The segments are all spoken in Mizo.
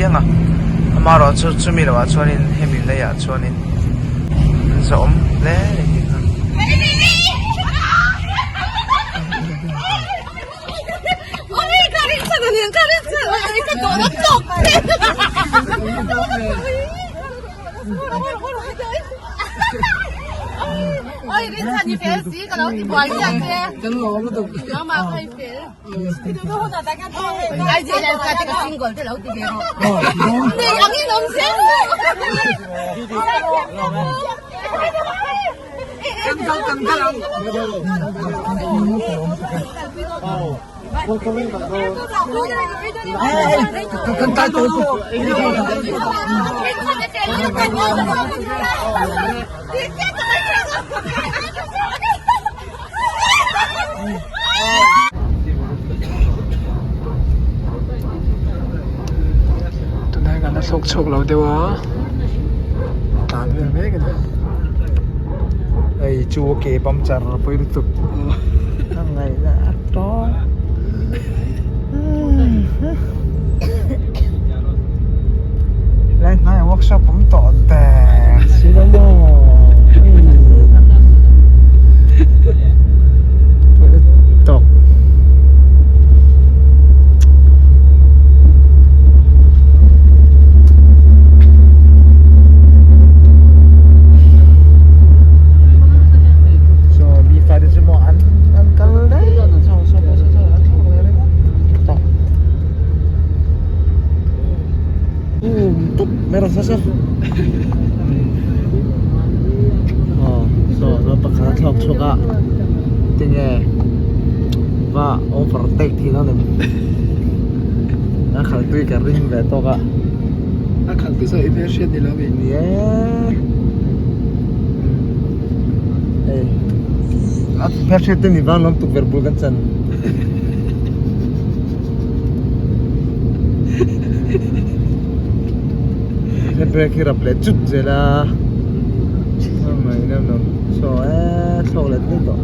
chiang a amaherawhchu chumi lohah chuanin hemi leiah chuanin an zawhawm hle a ni tih kha. Tunah hian kan la thlawk chhuak lo deuh a tlan vel mek a ni. Hei chu ke puncture pawi lutuk a ngaihna a tawng lai hnaiah workshop awm tawh der si lo maw tawk. So mi fate chu maw an an kal daih so so so so an thlawk leh reng a tawh um tup mai rawh sa sa aw so naupang khat a thlawk chhuak a tinge va overtake thei dawn em a khalh tui ka ring ve tawk a. A khalh te saw i hmel hriat ni lo mi? Ni e. Hei a hmel hriat te ni vang lawm tukverh bul kan chan. He brake hi rap leh chut zel a. Mai no no. So e thlawk leh thleng tawh.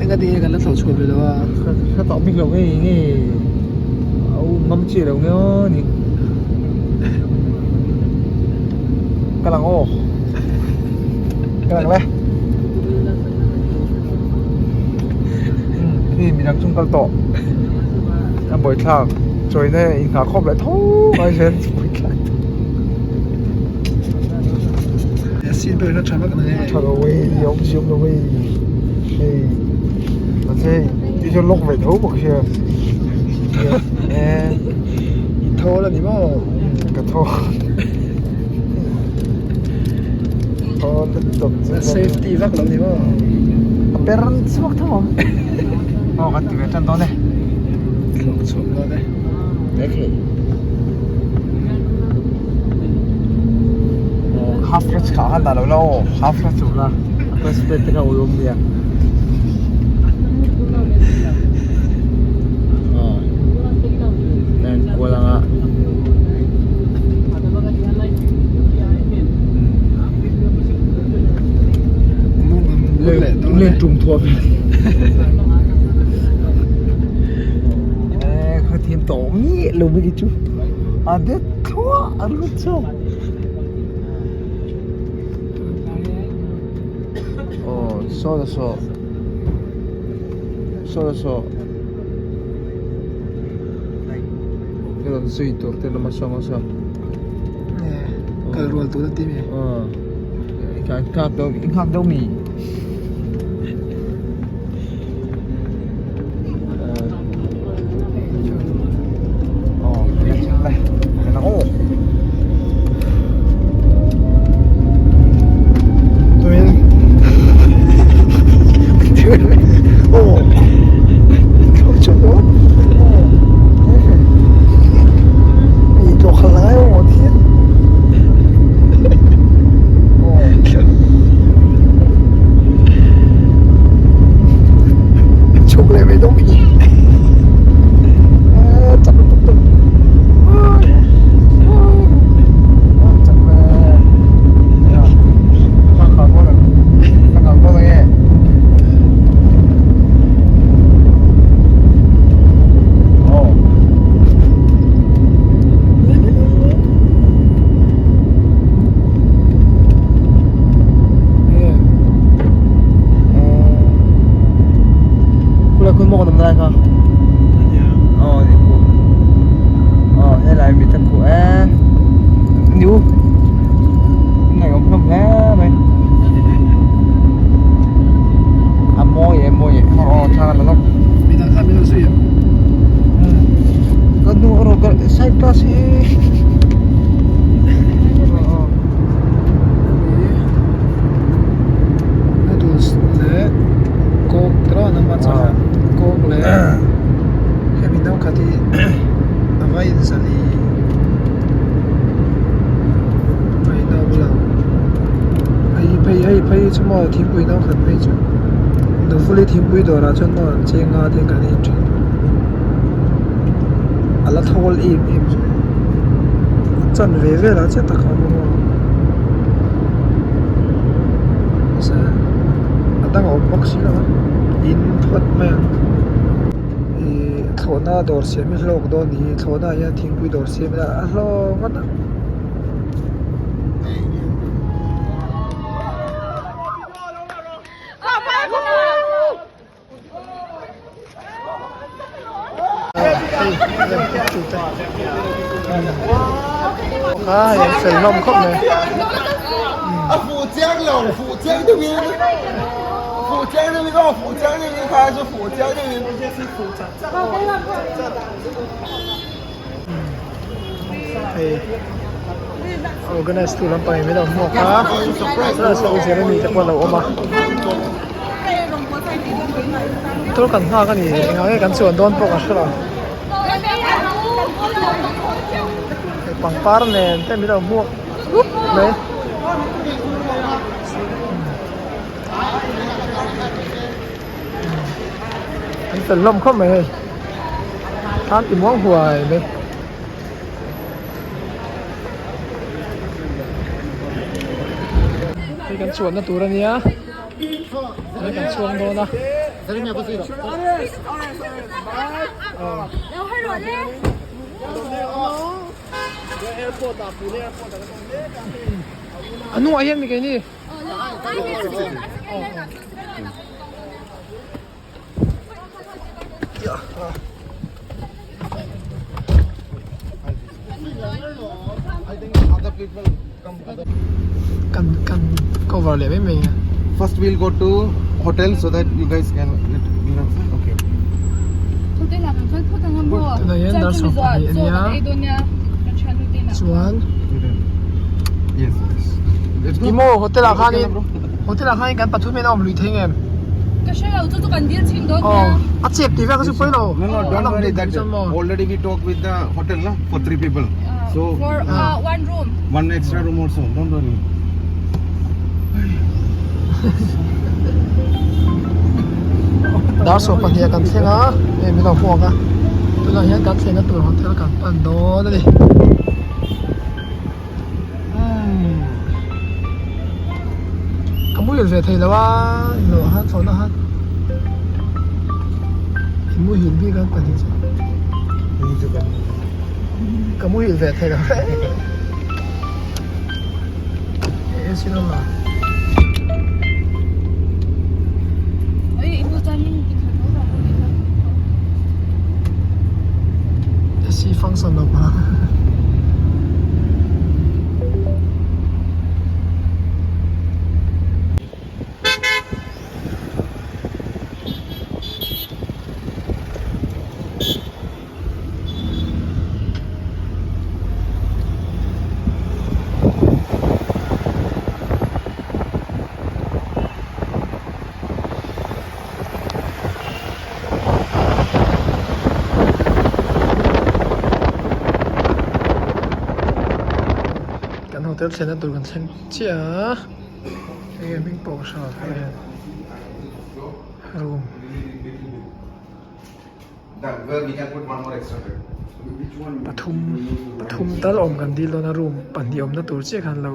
Enga tinge kan la thlawh chhuah ve lo a. Ka tawh bik lo ngei ngei. Au ngam chiah lo nge aw ni. Ka lang aw. Ka lang le. Khi midang chung kal tawh. A buaithlak chawina inghah khawp leh tho mai zel buaithlak. Seat belt na tha vak na nge. Tha lo e, awm si awm lo e. Hei mahse ti chuan lock ve tho bawk sia. E I thawl a ni maw? Ka thawl. Thawl lutuk chu. Safety vak lo ni maw? A per chhuak tho awm. Aw kan ti ve tan dawn e. Thlawk chhuak dawn e. Maithei. Half clutch kha han dah lo la aw half clutch awm la a clutch plate te kha ui awm nia aw en kual anga len tum thuam e kha thiam tawh miah lo mai chu a det thluah a lut chauh aw saw la saw saw la saw i rawn zui tur te lama saw ang saw kal rual tur a ti mi aw i nghak deuh i nghak deuh mi. Ti a va inzali ngaihnawm lo hei hi phei hei phei hi chu maw thingpui no khat phei chu nuvuli thingpui dawrah chuan maw an cheng nga te kan in thin a la thawl em em zui a chanve velah chiah tak a awm a maw a dang a awm bawk si lo a in phawt mai ang. Ihh thlawhna dawr siam hi hlawk dawn ni hi thlawhna ah hian thingpui dawr siam ila a hlawk ngawt ang. Kha hei an fel hlawm khawp mai. Hei organize tu lampang in min lo hmuak a chuan saw Jeremy te pawh a lo awm a motor kan nghak a ni engah nge kan chuan dawn pawh ka hre lo hei pangpar nen te min lo hmuak rup mai. An fel hlawm khawp mai hei tan ti muang huai mai. Hei kan chuanna tur a nia hei kan chuang dawn a. A hnungah hian mi keini. Kan kan cover leh mai mai a. First we'll go to hotel so that you guys can okay. Tunah hian dar 20 a nia chuan Yes yes. Let's go. Imo hotel ah khanin hotel ah khanin kan pathum hian a awm lui thei ngem? Ka hre lo chu chu kan dil chhin dawn Aw nia. a chep tih vel kha chu pawi lo. No no don't worry that already we talk with the hotel na for three people. So For one room. one extra room also don't worry. Dar 20 ah kan thleng a hei min lo hmuak a tunah hian kan thlenna tur hotel kan pan dawn a ni. Ka muhil ve thei lo a inlo han chhawn a han in muhil bik an pahnih chu ka muhil ve thei lo e sin awm a. AC function lo pa. Kan hotel thlenna tur kan thleng chiah a enge hming pawh ka hre lo phei hian room. Pathum pathum tal awm kan dil dawn a room pahnih awmna tur chiah khan lo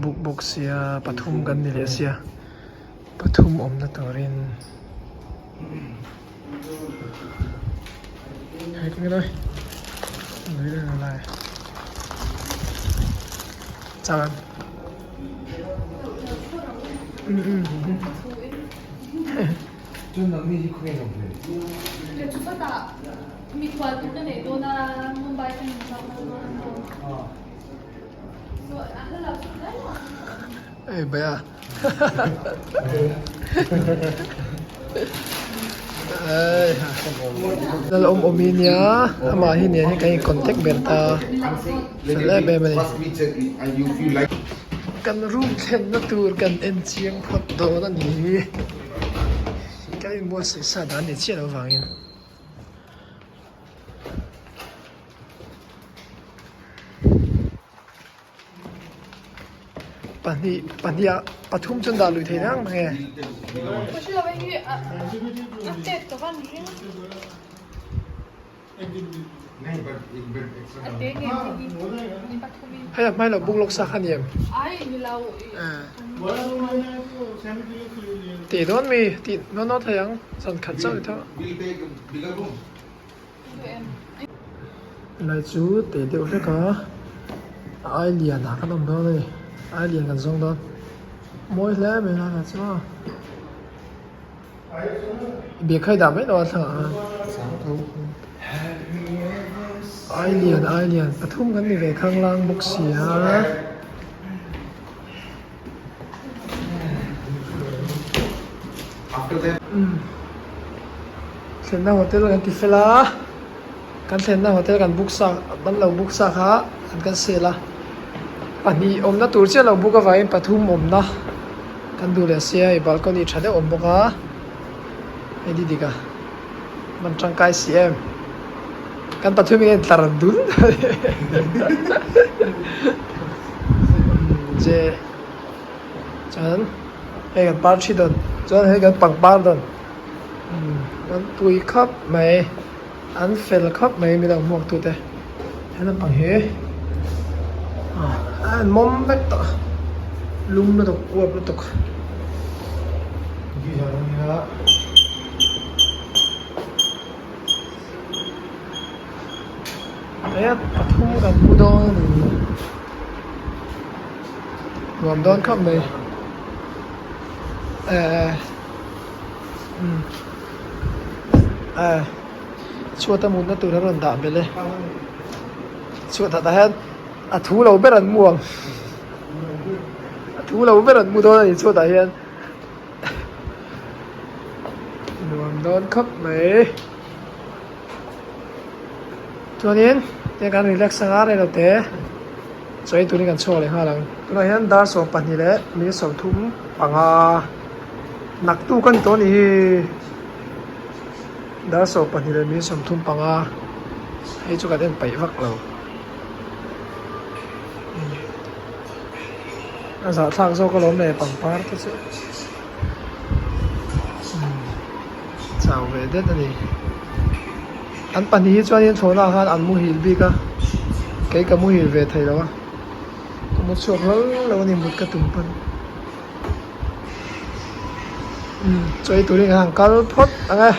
book bawk sia pathum kan ni leh sia. Pathum awmna turin hei ka nge lui reng a lai chang Ei bhaiya Lal awm awm hi nia amah hi nen hian kan in contact ber ta fel em em a ni. Kan room thlenna tur kan en chiang phawt dawn a ni kan inbuatsaih sa dan ni chiah loh vangin. Pahnih pahnih ah pathum chuan dah lui thei rang mang e. Hei a hmai lo buk lawk sa kha ni em? Tih dawn mi tih nawn nawn thei ang zan khat chauh ni tho. Helai chu teh deuh hlek a a ai lian ah kan awm dawn a ni ai lian kan zawng dawn mawi hle mai a helai chu a biak khai dah mai lo a thlang ah khan ai lian ai lian pathum kan ni ve khanglang bawk si a. Thlenna hotel kan ti fel a kan thlenna hotel kan book sa an lo book sa kha an cancel a pahnih awmna tur chiah lo book avangin pathum awmna kan duh leh sia hei balcony tha deuh awm bawk a hei di dik a man tangkai si em kan pathum hian tlar dul je chuan hei kan par thi dawn chuan hei kan pangpar dawn an pui khawp mai an fel khawp mai mi lo hmuak tute he naupang hi ah a en mawm vek tawh lum lutuk uap lutuk. He pathum kan hmu dawn a ni nuam dawn khawp mai eh umm eh chhuat a mutna tur a rawn dah belh e chhuat ah tah hian a thu lo ber an mu ang a thu lo ber an mu dawn a ni chhuat ah hian nuam dawn khawp mai. Chuanin heng kan relax anga rei te chaw ei turin kan chhuak leh nghal ang. Tunah hian dar 12 leh minute 35 naktuk a ni tawh a ni hi. Dar 12 leh minute 35 hei chu kan en paih vak lo. A zahthlak zawk alawm le pangpar te chu. Chau ve det a ni. An pahnih hi chuanin thlawhna ah khan an muhil bik a, kei ka muhil ve thei lo a, ka mu chhuak hlal lo a ni mut ka tum pawn. Umm chaw ei turin kan han kal phawt ang e.